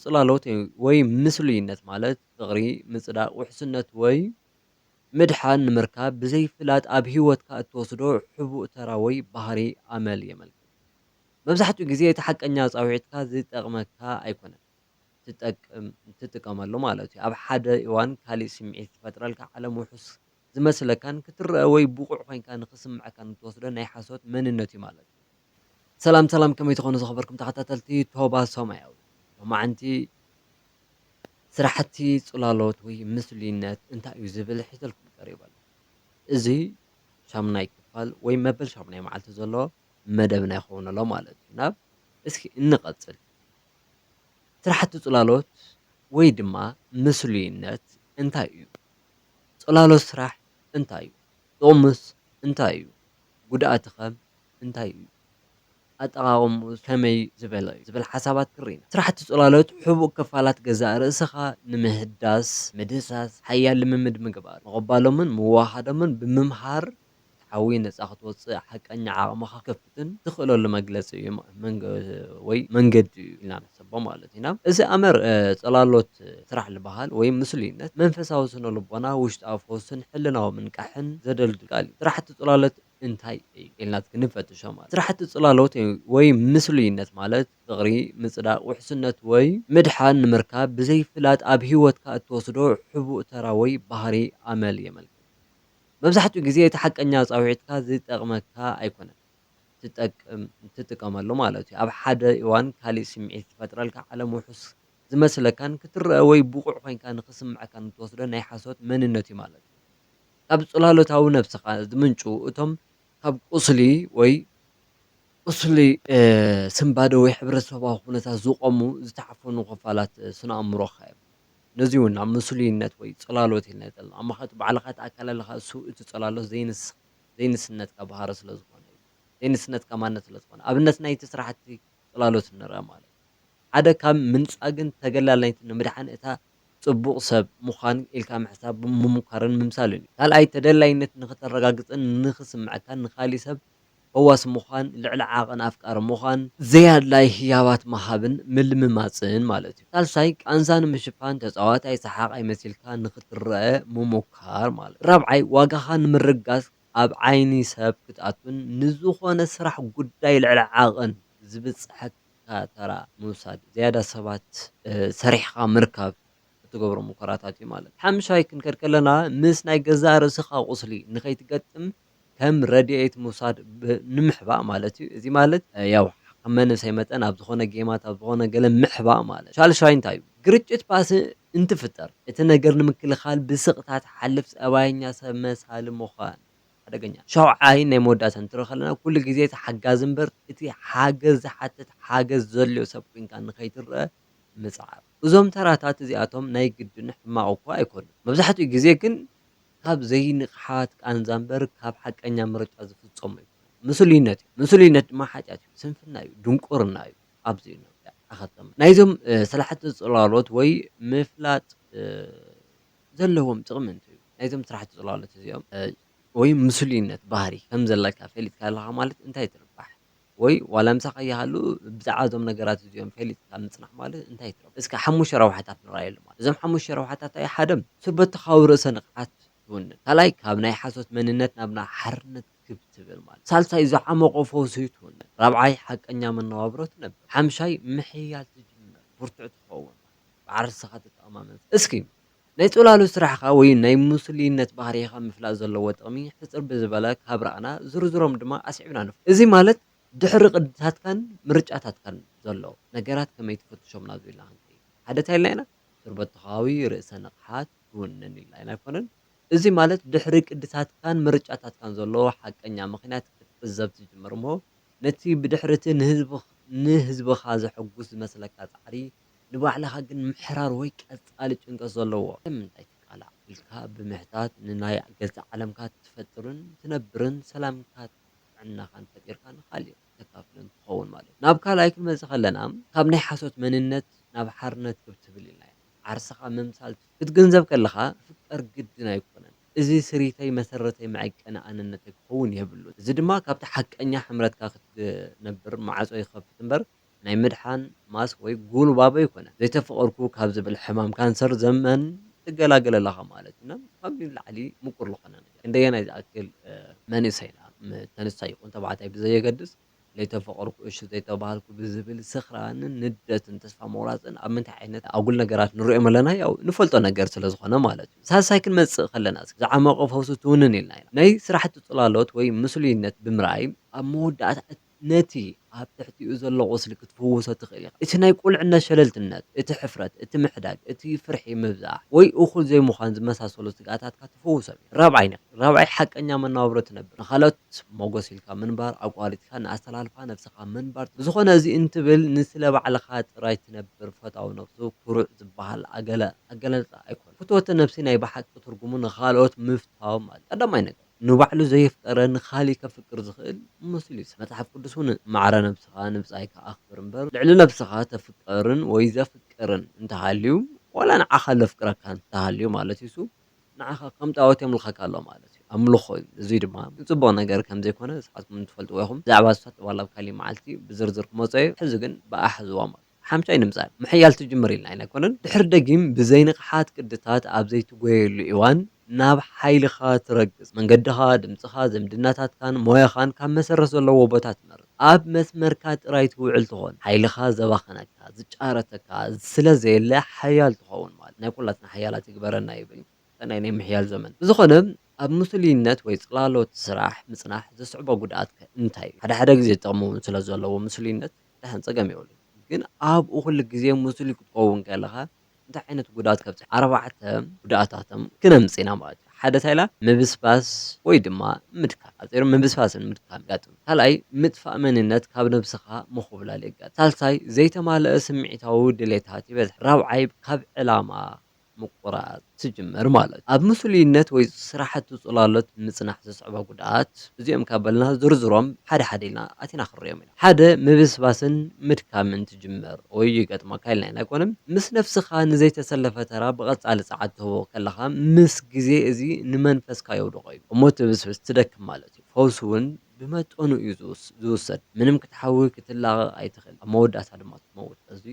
ጽላሎት ወይ ምስሉይነት ማለት ፍቕሪ፣ ምጽዳቕ፣ ውሕስነት ወይ ምድሓን ንምርካብ ብዘይ ፍላጥ ኣብ ህይወትካ እትወስዶ ሕቡእ ተራ ወይ ባህሪ ኣመል የመልክት። መብዛሕትኡ ግዜ እቲ ሓቀኛ ጻውዒትካ ዝጠቕመካ ኣይኮነን፣ ትጠቅም-፣ ትጥቀመሉ ማለት እዩ። ኣብ ሓደ እዋን ካሊእ ስምዒት ዝፈጥረልካ ዓለም ውሑስ ዝመስለካን ክትረአ ወይ ብቑዕ ኮይንካ ንኽስምዐካን እትወስዶ ናይ ሓሶት መንነት እዩ ማለት እዩ። ሰላም ሰላም፣ ከመይ ትኾኑ ዝኸበርኩም ተኸታተልቲ ቶባ ሶማያዊ? ሎማዓንቲ ስራሕቲ ጽላሎት ወይ ምስሉይነት እንታይ እዩ ዝብል ሒዘልኩም ቀሪበ ኣለኹ። እዚ ሻሙናይ ክፋል ወይ መበል ሻሙናይ መዓልቲ ዘሎ መደብና ይኸውን ኣሎ ማለት እዩ። ናብ እስኪ እንቐጽል። ስራሕቲ ጽላሎት ወይ ድማ ምስሉይነት እንታይ እዩ? ጽላሎት ስራሕ እንታይ እዩ? ጥቕሙስ እንታይ እዩ? ጉድኣቱ ኸ እንታይ እዩ? ኣጠቓቕምኡ ከመይ ዝበለ እዩ? ዝብል ሓሳባት ክርኢ ኢና። ስራሕቲ ጽላሎት ሕቡእ ክፋላት ገዛእ ርእስኻ ንምህዳስ፣ ምድህሳስ፣ ሓያል ልምምድ ምግባር፣ ምቕባሎምን ምውሃዶምን ብምምሃር፣ እቲ ሓዊ ነጻ ክትወጽእ ሓቀኛ ዓቕምኻ ክከፍትን ትኽእለሉ መግለጺ እዩ፣ መንገ-፣ ወይ መንገዲ እዩ ኢልና ንሕሰቦ ማለት ኢና። እዚ ኣመር፣ እ፣ ጽላሎት ስራሕ ዝበሃል ወይ ምስሉይነት መንፈሳዊ ስነ ልቦና፣ ውሽጣዊ ፈውስን ሕልናዊ ምንቃሕን ዘደልድል ቃል እዩ። ስራሕቲ ጽላሎት እንታይ እዩ ኢልና ክንፈትሾ ማለት። ስራሕቲ ጽላሎት ወይ ምስሉይነት ማለት ፍቕሪ፣ ምጽዳቕ፣ ውሕስነት ወይ ምድሓን ንምርካብ ብዘይ ፍላጥ ኣብ ህይወትካ እትወስዶ ሕቡእ ተራ ወይ ባህሪ ኣመል የመልክት። መብዛሕትኡ ግዜ እቲ ሓቀኛ ጻውዒትካ ዝጠቕመካ ኣይኮነን፣ ትጠቅም-፣ ትጥቀመሉ ማለት እዩ። ኣብ ሓደ እዋን ካሊእ ስምዒት ዝፈጥረልካ ዓለም ውሑስ ዝመስለካን ክትረአ ወይ ብቑዕ ኮይንካ ንኽስምዐካን እትወስዶ ናይ ሓሶት መንነት እዩ ማለት እዩ። ካብ ጽላሎታዊ ነብስኻ ዝምንጩ እቶም ካብ ቁስሊ ወይ ቁስሊ፣ እ፣ ስንባደ ወይ ሕብረተሰባዊ ኩነታት ዝቖሙ ዝተሓፈኑ ክፋላት፣ እ፣ ስነ ኣእምሮኻ እዮም። ነዚ እውን ናብ ምስሉይነት ወይ ጽላሎት ኢልና ይጠልና። ኣብ ምኽንያቱ ባዕልኻ እቲ ኣካል ኣለኻ፣ እሱ እቲ ጽላሎት ዘይንስ-፣ ዘይንስነትካ ባህሪ ስለ ዝኾነ እዩ። ዘይንስነትካ ማንነት ስለ ዝኾነ። ኣብነት ናይቲ ስራሕቲ ጽላሎት ንርኣ ማለት እዩ። ሓደ ካብ ምንጻግን ተገላላይነትን ንምድሓን እታ ጽቡቕ ሰብ ምዃን ኢልካ ምሕሳብ ምሙካርን ምምሳልን እዩ። ካልኣይ ተደላይነት ንኽተረጋግጽን ንኽስምዐካን ንኻሊእ ሰብ ፈዋሲ ምዃን፣ ልዕሊ ዓቕን ኣፍቃሪ ምዃን፣ ዘያድላይ ህያባት ምሃብን ምልምማጽን ማለት እዩ። ሳልሳይ ቃንዛ ንምሽፋን ተጻዋታይ ሰሓቓይ መሲልካ ንኽትረአ ምሙካር ማለት እዩ። ራብዓይ ዋጋኻ ንምርጋጽ ኣብ ዓይኒ ሰብ ክትኣቱን ንዝኾነ ስራሕ ጉዳይ ልዕሊ ዓቕን ዝብጽሐካ ተራ ምውሳድ፣ ዝያዳ ሰባት፣ እ፣ ሰሪሕኻ ምርካብ እትገብሮ ሙከራታት እዩ ማለት። ሓምሻይ ክንከድ ከለና ምስ ናይ ገዛእ ርእስኻ ቁስሊ ንኸይትገጥም ከም ረድኤት ምውሳድ ብ-፣ ንምሕባእ ማለት እዩ። እዚ ማለት፣ እ፣ ያው ከም መንእሰይ መጠን ኣብ ዝኾነ ጌማት፣ ኣብ ዝኾነ ገለ ምሕባእ ማለት። ሻልሻይ እንታይ እዩ? ግርጭት ባእሲ እንትፍጠር እቲ ነገር ንምክልኻል ብስቕታ ትሓልፍ ጸባየኛ ሰብ መሳሊ ምዃን ሓደገኛ። ሻውዓይ ናይ መወዳእታ እንትርኢ ከለና ኩሉ ግዜ እቲ ሓጋዚ እምበር እቲ ሓገዝ ዝሓትት ሓገዝ ዘድልዮ ሰብ ኮይንካ ንኸይትረአ ምጽዓር። እዞም ተራታት እዚኣቶም ናይ ግድን ሕማቕ እኳ ኣይኮኑን። መብዛሕትኡ ግዜ ግን ካብ ዘይንቕሓት ቃንዛ እምበር ካብ ሓቀኛ ምርጫ ዝፍጸም ኣይኮነን። ምስሉይነት እዩ። ምስሉይነት ድማ ሓጢኣት እዩ፣ ስንፍና እዩ፣ ድንቁርና እዩ። ኣብዚ እዩ ኣኸተም። ናይዞም፣ እ፣ ስራሕቲ ጽላሎት ወይ ምፍላጥ፣ እ፣ ዘለዎም ጥቕሚ እንታይ እዩ? ናይዞም ስራሕቲ ጽላሎት እዚኦም፣ እ፣ ወይ ምስሉይነት ባህሪ ከም ዘለካ ፈሊጥካ ኣለኻ ማለት እንታይ ትርባሕ? ወይ ዋላ ምሳኻ ይሃሉ ብዛዕባ እዞም ነገራት እዚኦም ፈሊጥካ ምጽናሕ ማለት እንታይ ትረብሕ? እስከ ሓሙሽተ ረብሓታት ንርኣየሉ ማለት። እዞም ሓሙሽተ ረብሓታት ኣይ ሓደ ሱር በተኻዊ ርእሰ ንቕሓት ትውንን። ካልኣይ ካብ ናይ ሓሶት መንነት ናብ ናይ ሓርነት ክብ ትብል ማለት። ሳልሳይ ዝዓመቖ ፈውሲ ትውንን። ራብዓይ ሓቀኛ መነባብሮ ትነብር። ሓምሻይ ምሕያል ትጅምር፣ ብርቱዕ ትኸውን። ብዓርስኻ ትተኣማመን። እስኪ ናይ ጽላሎት ስራሕኻ ወይ ናይ ምስሉይነት ባህሪኻ ምፍላጥ ዘለዎ ጥቕሚ ሕጽር ብዝበለ ካብ ረኣና ዝርዝሮም ድማ ኣስዒብና ንፍ-፣ እዚ ማለት ድሕሪ ቅድታትካን ምርጫታትካን ዘሎ ነገራት ከመይ ትፈትሾም ናብ ዝብልና ክንከይድ። ሓደ እንታይ ኢልና ኢና? ሱር በተኻዊ ርእሰ ንቕሓት ትውንን ኢልና ኢና ኣይኮነን? እዚ ማለት ድሕሪ ቅድታትካን ምርጫታትካን ዘሎ ሓቀኛ ምኽንያት ክትዕዘብ ትጅምር እሞ ነቲ ብድሕሪ እቲ ንህዝብ-፣ ንህዝብኻ ዘሐጉስ ዝመስለካ ጻዕሪ ንባዕልኻ ግን ምሕራር ወይ ቀጻሊ ጭንቀት ዘለዎ ንምንታይ ትቃላዕ ኢልካ ብምሕታት ንናይ ገዛእ ዓለምካ ትፈጥርን ትነብርን ሰላምካ ጥዕናኻን ፈጢርካ ንኻልእ ተካፍልን ትኸውን ማለት እዩ። ናብ ካልኣይ ክንመጽእ ከለና ካብ ናይ ሓሶት መንነት ናብ ሓርነት ክብ ትብል ኢልና ኢና። ዓርስኻ ምምሳል ክትግንዘብ ከለኻ ፍቀር ግድን ኣይኮነን። እዚ ስሪተይ መሰረተይ መዐቀኒ ኣነነተይ ክኸውን የብሉን። እዚ ድማ ካብቲ ሓቀኛ ሕምረትካ ክትነብር ማዕጾ ይኸፍት እምበር ናይ ምድሓን ማስ ወይ ጉልባቦ ኣይኮነን። ዘይተፈቐርኩ ካብ ዝብል ሕማም ካንሰር ዘመን ትገላገል ኣለኻ ማለት እዩ። እና ካብዚ ንላዕሊ ምቁር ዝኾነ ነገር። ክንደየናይ ዝኣክል፣ እ፣ መንእሰይና፣ ም-፣ ተንሳይ ይኹን ተባዕታይ ብዘየገድስ፣ ዘይተፈቐርኩ፣ እሺ ዘይተባሃልኩ ብዝብል ስኽራንን ንደትን ተስፋ ምቑራጽን ኣብ ምንታይ ዓይነት ኣጉል ነገራት ንሪኦም ኣለና? ያው ንፈልጦ ነገር ስለ ዝኾነ ማለት እዩ። ሳልሳይ ክንመጽእ ከለና፣ እስኪ ዝዓመቐ ፈውሲ ትውንን ኢልና ኢና። ናይ ስራሕቲ ጽላሎት ወይ ምስሉይነት ብምርኣይ፣ ኣብ መወዳእታ ነቲ ኣብ ትሕቲኡ ዘሎ ቁስሊ ክትፍውሶ ትኽእል ኢኻ። እቲ ናይ ቁልዕነት ሸለልትነት፣ እቲ ሕፍረት፣ እቲ ምሕዳግ፣ እቲ ፍርሒ ምብዛሕ ወይ እኹል ዘይምዃን ዝመሳሰሉ ስግኣታትካ ትፍውሶም እዮም። ራብዓይ ነኽ-፣ ራብዓይ ሓቀኛ መነባብሮ ትነብር። ንኻልኦት ሞጎስ ኢልካ ምንባር፣ ኣቋሪጽካ ንኣሰላልፋ ነብስኻ ምንባር። ብዝኾነ እዚ እንትብል ንስለ ባዕልኻ ጥራይ ትነብር ፈታዊ ነብሱ ኩሩዕ ዝበሃል ኣገለ-፣ ኣገላልጻ ኣይኮነን። ፍትወተ ነብሲ ናይ ብሓቂ ትርጉሙ ንኻልኦት ምፍታው ማለት እዩ። ቀዳማይ ነገር፣ ንባዕሉ ዘየፍቀረ ንኻልእ ከፍቅር ዝኽእል ምስሉ እዩ። መጽሓፍ ቅዱስ እውን ማዕረ ነብስኻ ንብጻይካ ኣኽብር እምበር፣ ልዕሊ ነብስኻ ተፍቅርን ወይ ዘፍቅርን እንተሃልዩ፣ ዋላ ንዓኻ ለፍቅረካ እንተሃልዩ ማለት እዩ፣ ንዓኻ ከም ጣዖት የምልኸካ ኣሎ ማለት እዩ። ኣምልኾ እዩ። እዚ ድማ ጽቡቕ ነገር ከም ዘይኮነ ንስኻትኩም ትፈልጥዎ ኢኹም። ብዛዕባ እሳ ጠባብ ኣብ ካሊእ መዓልቲ ብዝርዝር ክመጾ እየ። ሕዚ ግን ብኣሕ ዝዋ ማለት እዩ። ሓምሻይ ንምጻእ ምሕያል ትጅምር ኢልና ኢና ኣይኮነን። ድሕሪ ደጊም ብዘይንቕሓት ቅድታት ኣብ ዘይትጎየሉ እዋን ናብ ሓይልኻ ትረግጽ። መንገድኻ፣ ድምጽኻ፣ ዝምድናታትካን ሞያኻን ካብ መሰረት ዘለዎ ቦታ ትመርጽ። ኣብ መስመርካ ጥራይ ትውዕል ትኾን። ሓይልኻ ዘባኸነካ፣ ዝጫረተካ ስለ ዘየለ ሓያል ትኸውን ማለት። ናይ ኩላትና ሓያላት ይግበረና ይብል። ሰናይ ናይ ምሕያል ዘመን። ብዝኾነ፣ ኣብ ምስሉይነት ወይ ጽላሎት ስራሕ ምጽናሕ ዘስዕቦ ጉድኣት ከ እንታይ እዩ? ሓደ ሓደ ግዜ ጥቕሚ እውን ስለ ዘለዎ ምስሉይነት ደሓን ጸገም የብሉን። ግን ኣብኡ ኩሉ ግዜ ምስሉይ ክትኸውን ከለኻ እንታይ ዓይነት ጉድኣት ከብጽሕ? ኣርባዕተ ጉድኣታቶም ክነምጽእ ኢና ማለት እዩ። ሓደ እንታይ ኢላ? ምብስባስ ወይ ድማ ምድካም። ኣጺሩ ምብስባስን ምድካም የጋጥም። ካልኣይ ምጥፋእ መንነት ካብ ነብስኻ ምኹብላል የጋጥም። ሳልሳይ ዘይተማልአ ስምዒታዊ ድሌታት ይበዝሕ። ራብዓይ ካብ ዕላማ ምቁራጽ ትጅምር ማለት እዩ። ኣብ ምስሉይነት ወይ ስራሕቲ ጽላሎት ምጽናሕ ዘስዕቦ ጉድኣት፣ እዚኦም ካብ በልና ዝርዝሮም ሓደ ሓደ ኢልና ኣቲና ክንሪኦም ኢና። ሓደ ምብስባስን ምድካምን ትጅምር ወይ ይገጥመካ ኢልና ኢና ኣይኮነን። ምስ ነብስኻ ንዘይተሰለፈ ተራ ብቐጻሊ ጸዓት ትህቦ ከለኻ፣ ምስ ግዜ እዚ ንመንፈስካ የውድቖ እዩ። እሞ ትብስብስ ትደክም ማለት እዩ። ፈውሲ እውን ብመጠኑ እዩ ዝውስ-፣ ዝውሰድ። ምንም ክትሓዊ ክትላቐቕ ኣይትኽእል። ኣብ መወዳእታ ድማ ትመውት። እዚ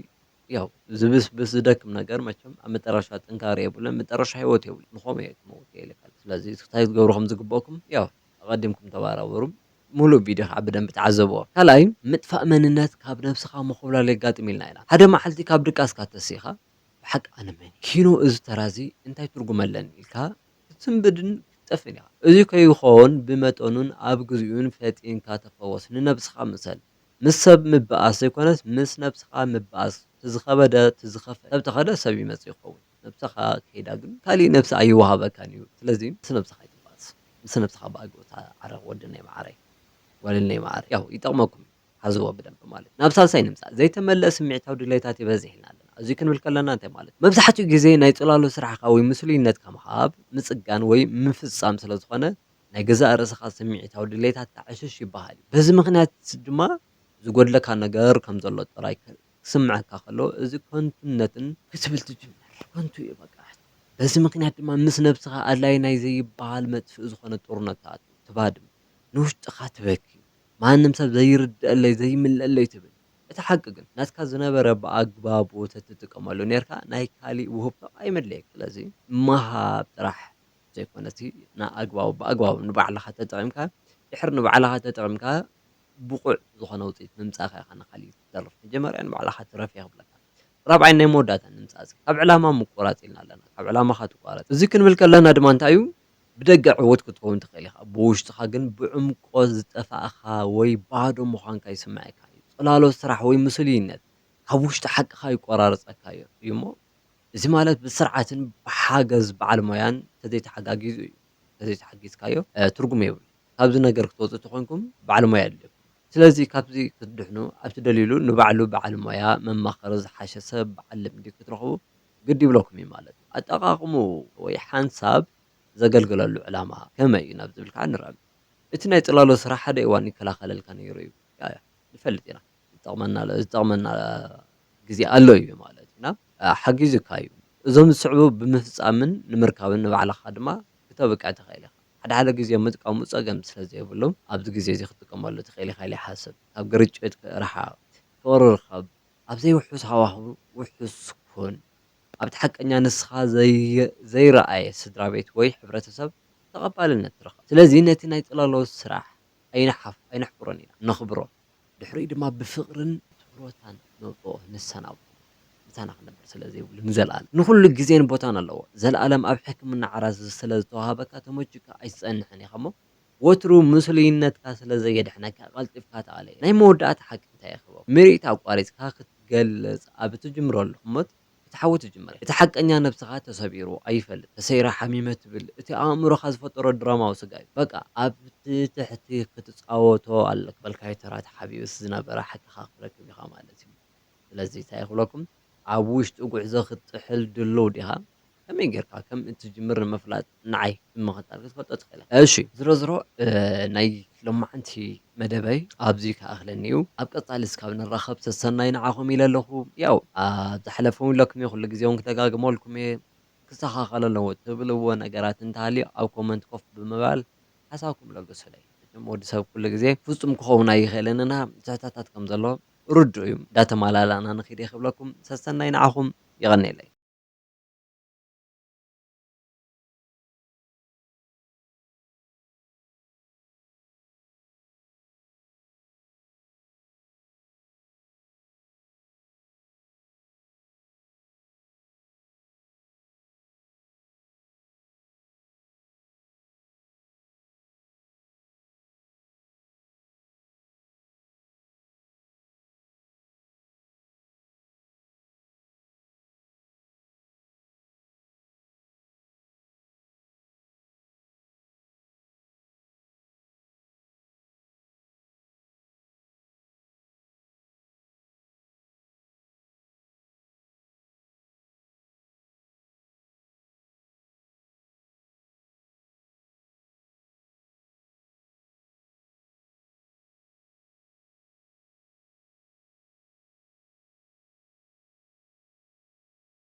ያው ዝብስብስ ዝደክም ነገር መቸም ኣብ መጠረሻ ጥንካሬ የብሉን፣ መጠረሻ ህይወት የብሉን። ንኸምኡ እየ ትመውት እየ ኢለካ። ስለዚ እንታይ ክትገብሩ ከም ዝግበእኩም ያው ኣቐዲምኩም ተባራበሩ። ሙሉእ ቪድዮ ከዓ ብደንቢ ተዓዘብዎ። ካልኣይ ምጥፋእ መንነት ካብ ነብስኻ ምኹብላል የጋጥም ኢልና ኢና። ሓደ መዓልቲ ካብ ድቃስካ ተሲኻ ብሓቂ ኣነ መን ኪኖ እዚ ተራ እዚ እንታይ ትርጉም ኣለኒ ኢልካ ክትስንብድን ክትጠፍእን ኢኻ። እዚ ከይኸውን ብመጠኑን ኣብ ግዜኡን ፈጢንካ ተፈወስ። ንነብስኻ ምሰል። ምስ ሰብ ምብኣስ ዘይኮነስ ምስ ነብስኻ ምብኣስ። ትዝኸበደ ትዝኸፈ ሰብ ተኸደ ሰብ ይመጽእ ይኸውን። ነብስኻ ከይዳ ግን ካሊእ ነብሲ ኣይወሃበካን እዩ። ስለዚ ምስ ነብስኻ ኣይትበኣስ። ምስ ነብስኻ ብኣግኡ ተዓረቕ ወድነይ መዓረይ ጓልነይ መዓረይ። ያው ይጠቕመኩም እዩ። ሓዝዎ ብደንብ ማለት እዩ። ናብ ሳልሳይ ንምጻእ ዘይተመልአ ስምዒታዊ ድሌታት ይበዝሕ ኢልና ኣለና። እዚ ክንብል ከለና እንታይ ማለት እዩ? መብዛሕትኡ ግዜ ናይ ጽላሎ ስራሕካ ወይ ምስሉይነትካ ምሃብ፣ ምጽጋን ወይ ምፍጻም ስለ ዝኾነ ናይ ገዛእ ርእስኻ ስምዒታዊ ድሌታትካ ዕሽሽ ይበሃል እዩ። በዚ ምኽንያት ድማ ዝጎድለካ ነገር ከም ዘሎ ጥራይ ክስምዓካ ከሎ እዚ ከንቱነትን ክትብል ትጅምር። ከንቱ እዩ በቃ። በዚ ምኽንያት ድማ ምስ ነብስኻ ኣድላይ ናይ ዘይበሃል መጥፍኢ ዝኾነ ጦርነት ትኣቱ፣ ትባድም፣ ንውሽጥኻ ትበኪ። ማንም ሰብ ዘይርድአለይ ዘይምልአለይ ትብል። እቲ ሓቂ ግን ናትካ ዝነበረ ብኣግባቡ ተትጥቀመሉ ኔርካ ናይ ካሊእ ውህብቶ ኣይመድለየክ። ስለዚ ምሃብ ጥራሕ ዘይኮነሲ ንኣግባቡ ብኣግባቡ ንባዕልኻ ተጠቒምካ ድሕሪ ንባዕልኻ ተጠቒምካ ብቑዕ ዝኾነ ውፅኢት ምምፃእካ ኢኻ ንኻሊእ ትተርፍ። መጀመርያ ንባዕልኻ ትረፍ እየ ክብለካ። ራብዓይ ናይ መወዳእታ ንምፃእ እስኪ ካብ ዕላማ ምቁራፅ ኢልና ኣለና። ካብ ዕላማኻ ትቋረፅ። እዚ ክንብል ከለና ድማ እንታይ እዩ? ብደገ ዕውት ክትከውን ትኽእል ኢኻ፣ ብውሽጥኻ ግን ብዕምቆት ዝጠፋእኻ ወይ ባዶ ምዃንካ ይስምዐካ እዩ። ጽላሎት ስራሕ ወይ ምስሉይነት ካብ ውሽጢ ሓቅኻ ይቆራርጸካ እዩ እሞ፣ እዚ ማለት ብስርዓትን ብሓገዝ በዓል ሞያን ተዘይተሓጋጊዙ እዩ። ተዘይተሓጊዝካዮ ትርጉም የብሉ። ካብዚ ነገር ክትወፁ ተኾንኩም በዓል ሞያ የድልየኩም። ስለዚ ካብዚ ክትድሕኑ ኣብ ትደልዩሉ ንባዕሉ በዓል ሞያ መማኸሪ ዝሓሸ ሰብ በዓል ልምዲ ክትረኽቡ ግዲ ይብለኩም እዩ ማለት እዩ። ኣጠቓቕሙ ወይ ሓንሳብ ዘገልግለሉ ዕላማ ከመይ እዩ ናብ ዝብል ከዓ ንርአ። እቲ ናይ ጽላሎ ስራሕ ሓደ እዋን ይከላኸለልካ ነይሩ እዩ። ያ፣ ያ፣ ንፈልጥ ኢና። ዝጠቕመና፣ ዝጠቕመና ግዜ ኣሎ እዩ ማለት ኢና። ሓጊዙካ እዩ። እዞም ዝስዕቡ ብምፍጻምን ንምርካብን ንባዕልኻ ድማ ክተብቅዕ ትኽእል ኢኻ። ሓደ ሓደ ግዜ ምጥቃሙ ጸገም ስለ ዘይብሉ ኣብዚ ግዜ እዚ ክትጥቀመሉ ትኽእል ኢኻ ኢለ ይሓስብ። ካብ ግርጭት ርሓቕ፣ ፍቕሪ ርከብ። ኣብ ዘይውሑስ ሃዋህው ውሑስ ኩን። ኣብቲ ሓቀኛ ንስኻ ዘይ-፣ ዘይረኣየ ስድራ ቤት ወይ ሕብረተሰብ ተቐባልነት ትረኽብ። ስለዚ ነቲ ናይ ጽላሎት ስራሕ ኣይንሓፍ-፣ ኣይነሕፍሮን ኢና፣ ነኽብሮ። ድሕሪኡ ድማ ብፍቕርን ትኹረታን ነውጽኦ፣ ንሰናብቶ። ምሳና ክነብር ስለ ዘይብሉ ንዘለኣለም። ንኹሉ ግዜን ቦታን ኣለዎ። ዘለኣለም ኣብ ሕክምና ዓራት ስለ ዝተዋሃበካ ተመችካ ኣይትጸንሕን ኢኻ እሞ፣ ወትሩ ምስሉይነትካ ስለ ዘየድሕነካ ቀልጢፍካ ተኣለዮ። ናይ መወዳእታ ሓቂ እንታይ ይኽበብ? ምርኢት ኣቋሪጽካ ክትገልጽ ኣብ እትጅምረሉ ህሞት፣ እቲ ሓዊ ትጅምር። እቲ ሓቀኛ ነብስኻ ተሰቢሩ ኣይፈልጥ። ተሰይረ ሓሚመ ትብል። እቲ ኣእምሮኻ ዝፈጠሮ ድራማዊ ስጋ እዩ። በቃ፣ ኣብቲ ትሕቲ ክትጻወቶ ኣለካ። በልካዮ ተራ ተሓቢኡስ ዝነበረ ሓቅኻ ክትረክብ ኢኻ ማለት እዩ። ስለዚ እንታይ ክብለኩም፣ ኣብ ውሽጢ ጉዕዞ ክትጥሕል ድሉው ዲኻ? ከመይ ጌርካ ከም እትጅምር ንምፍላጥ ንዓይ ብምኽታል ክትፈልጦ ትኽእል ኢኻ። እሺ፣ ዝሮ ዝሮ፣ እ፣ ናይ ሎማዓንቲ መደበይ ኣብዚ ከኣኽለኒ እዩ። ኣብ ቀጻሊ እስካብ ንራኸብ ሰሰናይ ንዓኹም ኢለ ኣለኹ። ያው ኣብ ዝሓለፈ እውን ኢለኩም እየ፣ ኩሉ ግዜ እውን ክደጋግመልኩም እየ። ክስተኻኸል ኣለዎ ትብልዎ ነገራት እንተሃልዩ ኣብ ኮመንት ኮፍ ብምባል ሓሳብኩም ለግሱለይ። መቸም ወዲ ሰብ ኩሉ ግዜ ፍጹም ክኸውን ኣይኽእልን እና፣ ስሕተታት ከም ዘሎ ርዱእ እዩ። እንዳተማላላእና ንኺድ እየ ክብለኩም። ሰሰናይ ንዓኹም፣ የቐንየለይ።